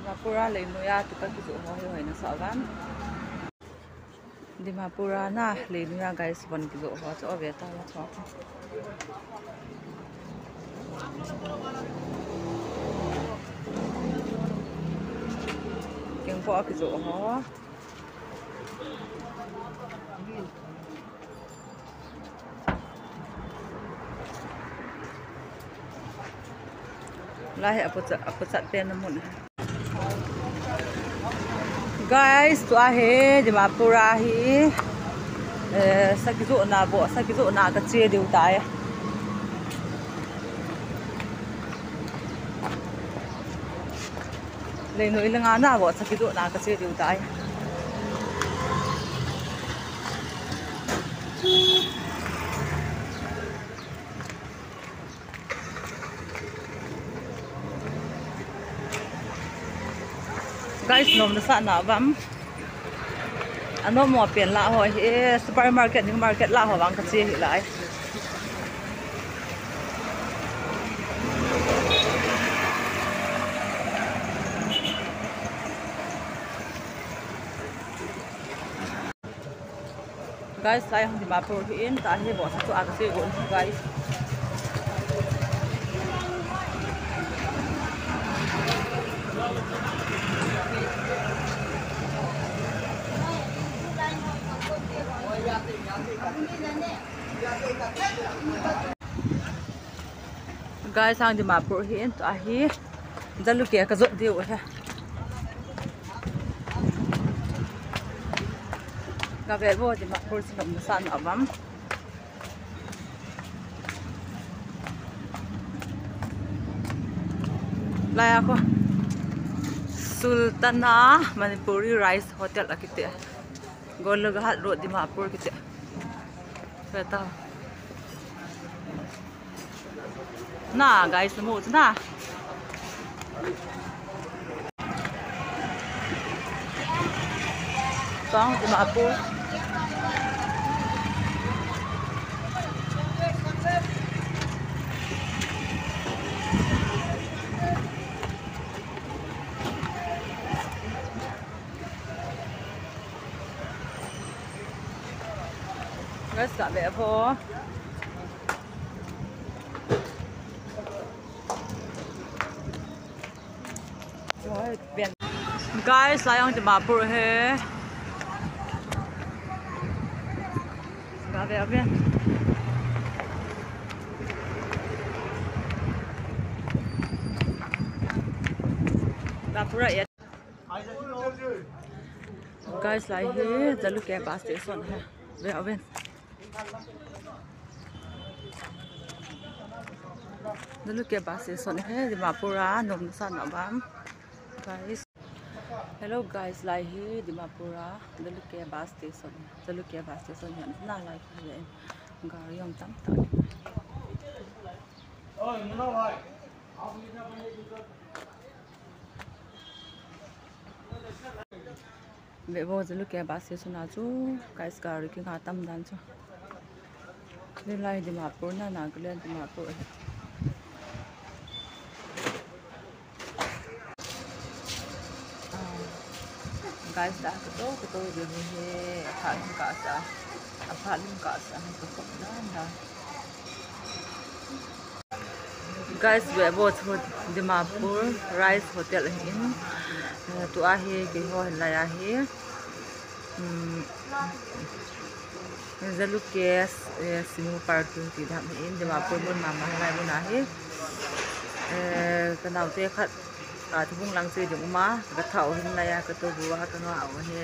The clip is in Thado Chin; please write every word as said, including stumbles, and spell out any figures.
Dimapur a leinoi a tu ka kijoh ho hi hoina sa van. Dimapur a na leinoi a guys, von kijoh ho chu ave ta la chu. Kengpo a kijoh ho. Lai hi apuchat, apuchat pen na mun. Guys, tua hi Dimapur a hi, eh, sa kijohna vo, sa kijohna ka che diu tai. Leinoi langa na vo, sa kijohna ka che diu tai. Guys, nom nasa na vam. Anom mo pen la ho hi, eh, supermarket, new market la ho vang ka che hi lai. Guys, lai hung Dimapur hi in, ta hi vo sa chu a ka che gon guys. Guys, hung Dimapur hi in, tua hi Jalukie ka jot diu hi. Ka ve vo Dimapur chu nom nasa na vam. Lai a ko Sultana Manipuri Rice Hotel a kiti. Golaghat Road, Dimapur kiti. Ve ta. Na, guys, na mu chu na. Tong Dimapur. Guys, ka ve vo. Guys, lai hung Dimapur hi. Ka ve ve. Dimapur a Guys, lai hi Jalukie bus station hi. Ve, ve. Jalukie bus station hi, Dimapur a nom nasa na vam. Guys. Hello guys, lai hi Dimapur a Jalukie bus station. Jalukie bus station hi na lai hi ve. Gari jong tam ta. Ve vo Jalukie bus station a chu, guys, gari kinga tam dan chu. Ve lai Dimapur na, Nagaland Dimapur. Ah, guys, ta kato, kato ve vo hi, aphat lim kasa, aphat lim kasa, kato dan dan. Guys, ve vo chu Dimapur Rice Hotel ahin, eh, tua hi keiho hin lai ahi, um, Jalukie, eh, Sinu Park ti dam ahin, Dimapur mun mama lai mun ahi, eh, ka naote khat, ah, thubung lang che ding uma, ka thau hin lai a, kato bua, ka nga au ahi.